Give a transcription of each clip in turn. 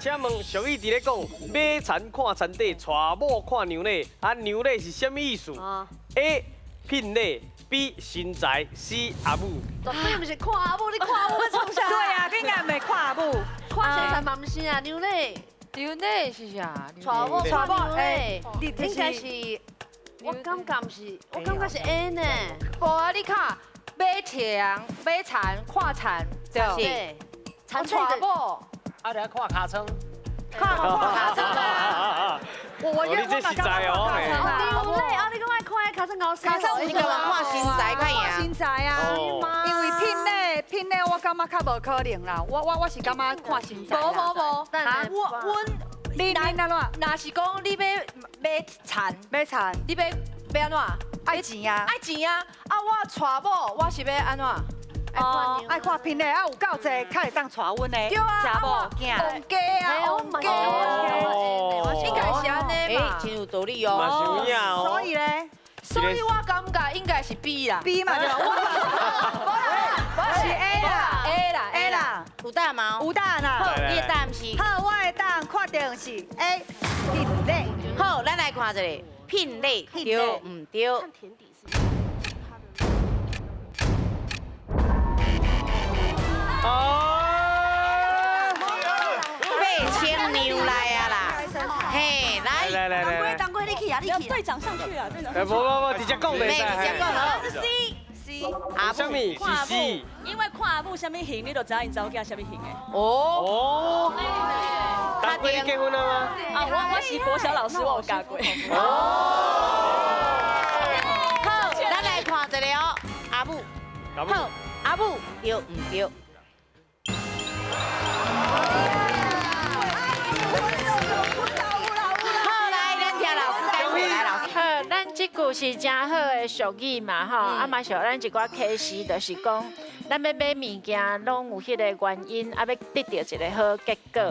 請問俗語佇咧講，馬田看田底，娶某看娘禮，啊娘禮是啥物意思？A 聘禮，B 身材，C 阿母。絕對毋是看阿母，你看阿母欲創啥？對啊，應該毋會看阿母。看身材嘛毋是啊，娘禮。娘禮是啥？娶某娶某娘禮，你應該是，我感覺毋是，我感覺是 A 呢。無啊，你看馬田馬田看田，對，田娶某。啊，你看尻川。看看尻川啊！我你這實在哦。娘禮啊，你講愛看尻川𠢕尻川你幹嘛看身材較贏？看身材啊，因為聘禮聘禮，我感覺較無可能啦。我是感覺看身材。無無無，我阮你你哪怎？若是講你欲買田，買田，你欲欲按怎？愛錢啊！愛錢啊！啊，我娶某，我是欲按怎？愛看聘禮啊，有夠濟，較會當娶阮的。對啊，查某囝，戇家啊，戇家，應該是按呢嘛。真有道理哦。所以咧，所以我感覺應該是 B 啦。 B 嘛，對吧？我是 A 啦，A 啦，A 啦。有答案嗎？有答案啦。好，你的答案是？好，我的答案確定是 A，聘禮。好，咱來看一下聘禮對毋對？哦，八千娘來啊啦！嘿，來來來來，當歸你去啊，你去。隊長上去啊，隊長。哎，無無無，直接講袂使。直接講好。是 C C。阿啥物是 C？因為看阿母啥物型，你就知影𪜶查某囝啥物型的。哦。哦。當歸你結婚了嗎？啊，我是國小老師，我有教過。哦。好，咱來看一下哦，阿母。阿母。好，阿母對毋對？好，來，咱聽老師解釋，來老師。好，咱這句是誠好的俗語嘛，吼，啊嘛是予咱一寡啟示，就是講，咱欲買物件，攏有彼个原因，啊，欲得著一个好結果。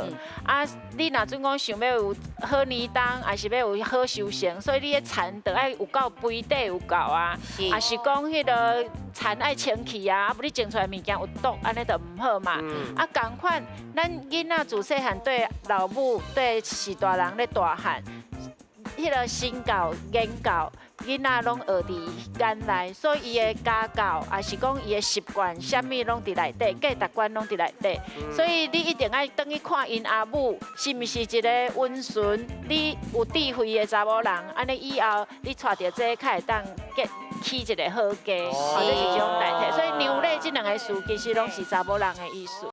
啊，你若準講想欲有好年冬，抑是欲有好收成，所以你的田就愛有夠肥底有夠啊，抑是講彼个田愛清氣啊，啊無你種出來物件有毒，按呢就毋好嘛。啊，仝款，咱囡仔自細漢對老母對序大人咧大漢，彼个身教言教。囡仔攏學佇眼內，所以伊的家教，抑是講伊的習慣，啥物攏佇內底，價值觀攏佇內底。所以你一定愛轉去看𪜶阿母是毋是一個溫順、你有智慧的查某人，按呢以後你娶著這個較會當結起一個好家，這是這種代替。所以娘禮這兩个詞其實攏是查某人的意思。